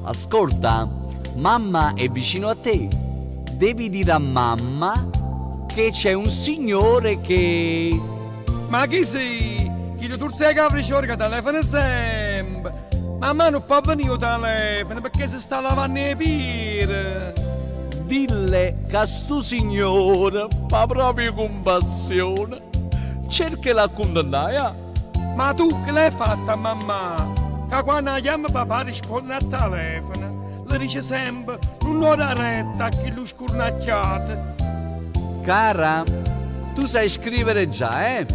Ascolta, mamma è vicino a te. Devi dire a mamma che c'è un signore che... Ma chi sei? Chillo turzo 'e capricciore ca telefona sempe. Mammà nun po' venì 'o telefono pecché se sta lavanno 'e piere. Dille ca stu signore fa proprio cumpassione. Cerca 'e l'accuntentà, ja. Ma tu che l'hai fatto a mammà? Ca quanno 'a chiamma papà risponne a telefono, le dice sempe nun 'o dà retta a chillu scurnacchiato. Cara, tu sai scrivere già, eh?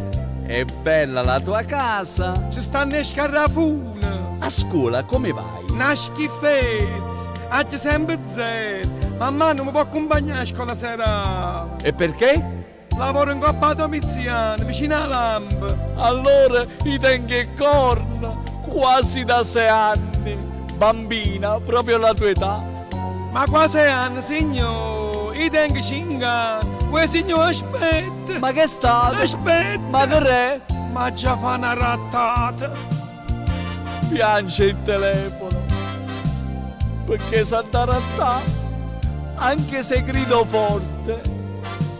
È bella la tua casa. Ce stanno 'e scarrafune. A scuola come vai? Na schifezza! Aggio sempe zero. Mammà nun me po' accumpagnà a scola serale. E perché? Lavoro 'ncopp' 'a Domiziana, vicino 'a lampa. Allora i' tengo 'e corna, quasi da sei anni. Bambina, proprio la tua età. Ma qua' sei anni, signò? I' tengo cinche anni. Uè signò, aspetta! Ma ch'è stato? Aspetta! Ma che r'è? M'aggia fa na rattata. Piange il telefono. Pecché s'adda rattà? Anche se grido forte.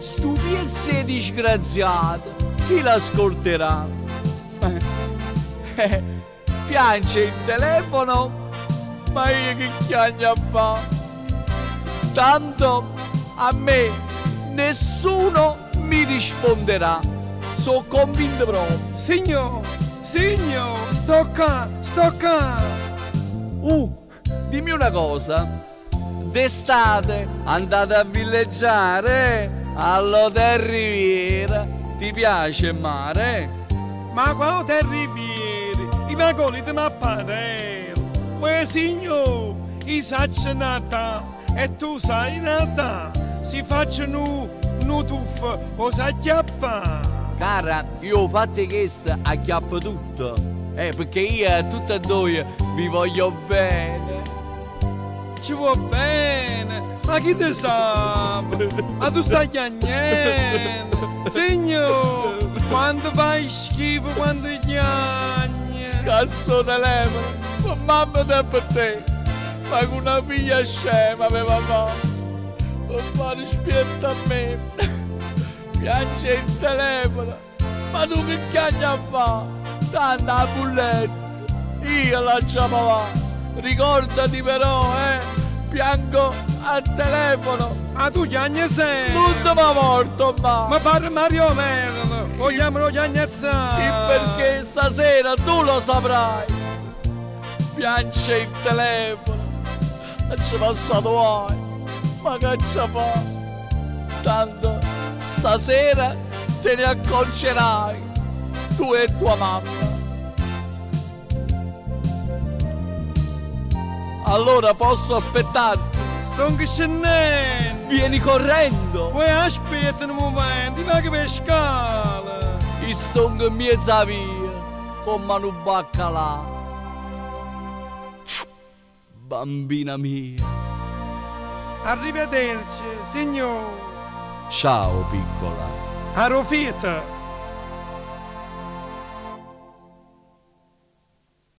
Stu piezz' 'e disgraziato chi l'ascolterà? Piange il telefono, ma io che chiagno a fà? Tanto a me nessuno mi risponderà, so' convinto proprio. Signò, signò, sto ccà, sto ccà! Uh, dimmi una cosa, d'estate andate a villeggiare all'Hotel Riviera, ti piace il mare? Ma qua Hotel Riviera, i vaco 'o Lido Mapparel. Uè signò, i' saccio natà e tu sai natà, si faccio nu nu tuffo 'o sai acchiappà? Cara, io 'o fatto 'e chesto acchiappo tutto, eh, pecché io a tutte e doje vi voglio bene. Ce vuò bene? Ma chi te sape? Ma tu stai chiagnenno? Signò, quanto fai schifo quando chiagne! Cazzo 'o telefono, pe mammeta e pe te, ma cu na figlia scema aveva fa, pe fa dispietto a me. Piange il telefono, ma tu che chiagne a fa? Tanto 'a bulletta io l'aggia pavà. Ricordati però, eh, piango al telefono. Ma tu chiagne sempe! L'ultima volta, ma. Me pare Mario Merola, 'o chiammano 'o chiagnazzano! Il perché stasera tu lo saprai. Piange il telefono, aggio passato guaje, ma ch'aggia fa? Tanto stasera te ne accorgerai, tu e tua mamma. Allora posso aspettarti? Stongo scennenno! Vieni correndo! Uè aspietta nu mumento, i' vaco p' 'e scale! I' stongo 'mmiez' 'a via comm'a nu baccalà. Bambina mia. Arrivederci, signò! Ciao piccola. Arò fiet?